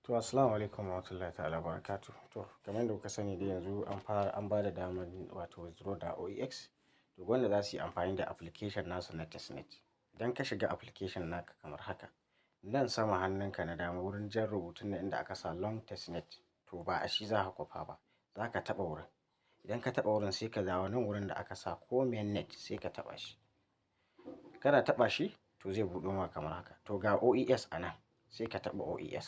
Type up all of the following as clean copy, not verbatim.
To, assalamu alaikum warahmatullahi ta'ala barakatuh. To, kamar yadda kuka sani dai, yanzu an fara, an ba da damar wato withdraw da OEX. To, wanda za su yi amfani da application nasu na testnet. Idan ka shiga application naka kamar haka, nan sama hannunka na dama wurin jan rubutun nan inda aka sa "Launch testnet", to ba a shi za ka kwafa ba. Za ka taɓa wurin. Idan ka taɓa wurin, sai ka dawo nan wurin da aka sa ko mainnet, sai ka taɓa shi. Kana taɓa shi, to zai buɗo maka kamar haka. To, ga OEX a nan, sai ka taɓa OEX.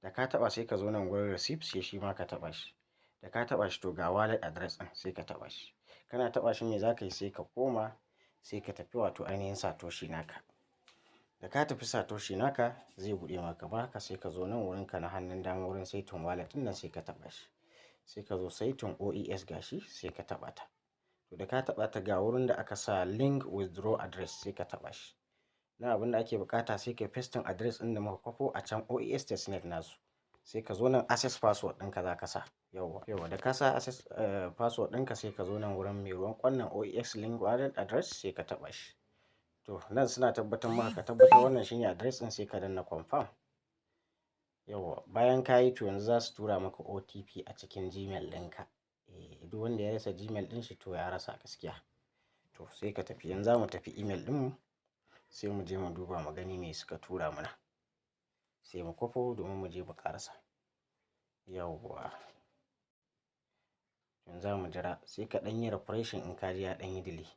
Da ka taɓa, sai ka zo nan wurin receipt, sai shi ma ka taɓa shi. Da ka taɓa shi, to ga wallet address ɗin, sai ka taɓa shi. Kana taɓa shi, me za ka yi? Sai ka koma, sai ka tafi wato ainihin Satoshi naka. Da ka tafi Satoshi naka, zai buɗe maka kamar haka. Sai ka zo nan wurinka na hannun dama, wurin saitin wallet ɗin nan, sai ka taɓa shi. Sai ka zo saitin OEX, gashi, sai ka taɓa ta. To, da ka taɓa ta, ga wurin da aka sa "Link withdraw address", sai ka taɓa shi. Nan abin da ake buƙata, sai ka pasting address ɗin da muka kwafo a can OEX testnet nasu. Sai ka zo nan, access password ɗinka za ka sa. Yauwa, yauwa, da ka sa access password ɗinka, sai ka zo nan wurin mai ruwan ƙwan nan, OEX link wallet address, sai ka taɓa shi. To, nan suna tabbatar maka ka tabbatar wannan shine address ɗin, sai ka danna confirm. Yauwa, bayan ka yi, to yanzu za su tura maka OTP a cikin Gmail ɗinka. Eh, duk wanda ya rasa Gmail ɗin shi, to ya rasa gaskiya. To, sai ka tafi, yanzu za mu tafi email ɗinmu, sai mu je mu duba mu gani me suka tura mana. Sai mu kwafo domin mu je mu ƙarasa. Yauwa. Yanzu za mu jira, sai ka ɗan yi refreshing in ka ji ya ɗan yi delay.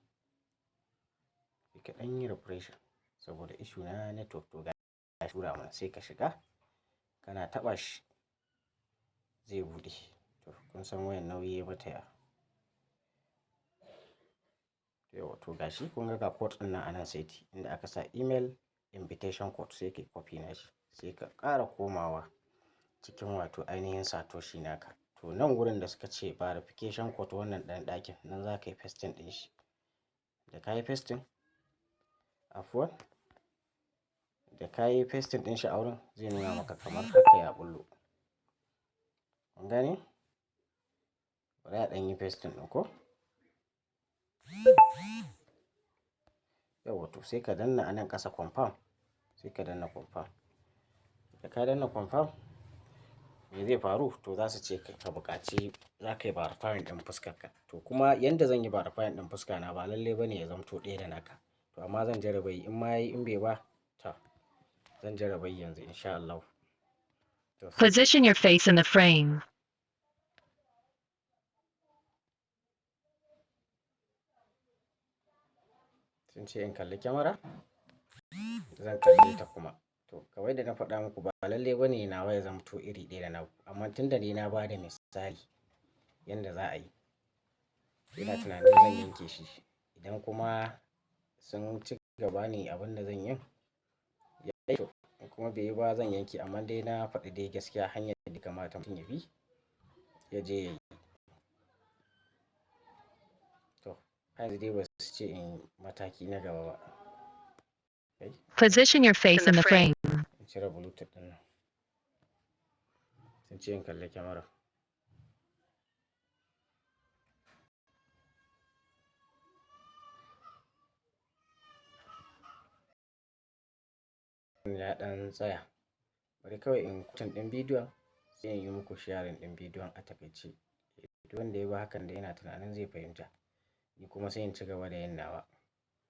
Sai ka ɗan yi refreshing saboda issue na network. To, ga ya tura mana, sai ka shiga. Kana taɓa shi zai buɗe. To, kun san wayan nauyi ya mata yawa. Yauwa, to gashi, kun ga code ɗin nan a nan saiti inda aka sa email invitation code, sai ka yi copy nashi. Sai ka ƙara komawa cikin wato ainihin Satoshi naka. To, nan wurin da suka ce verification code, wannan ɗan ɗakin nan, za ka yi pasting ɗin shi. Da ka yi pasting, afuwan, da ka yi pasting ɗin shi a wurin, zai nuna maka kamar haka ya ɓullo. Kun gane? Bari a ɗan yi pasting ɗin ko? Yauwa, to sai ka danna a nan ƙasa confirm, sai ka danna confirm. Da ka danna confirm, me zai faru? To, za su ce ka buƙaci za ka yi verifying ɗin fuskarka. To, kuma yanda zan yi verifying ɗin fuska na ba lalle ba ne ya zamto ɗaya da naka. To, amma zan jarraba yi, in ma yayi, in bai ba, to zan jarraba yi yanzu in sha Allahu. To sai Position your face in the frame. Sun ce in kalli kyamara, zan kalle ta kuma. To, kamar yadda na faɗa muku, ba lalle ba ne nawa ya zamto iri ɗaya da naku. Amma tun da ni na ba da misali yanda za a yi, ina tunanin zan yanke shi. Idan kuma sun ci gaba ne, abin da zan yi, ya yi to. In kuma bai yi ba, zan yanke, amma dai na faɗi dai gaskiya hanyar da ya kamata mutum ya bi ya je ya yi. To, har yanzu dai ba su ce in mataki na gaba ba. Kai. Position your face in the frame. In cire Bluetooth ɗin nan. Sun ce in kalli kyamara. Ya ɗan tsaya. Bari kawai in cutting ɗin bidiyon, sai in yi muku sharing ɗin bidiyon a takaice. Duk wanda ya bi hakan dai, ina tunanin zai fahimta. Ni kuma sai in ci gaba da yin nawa.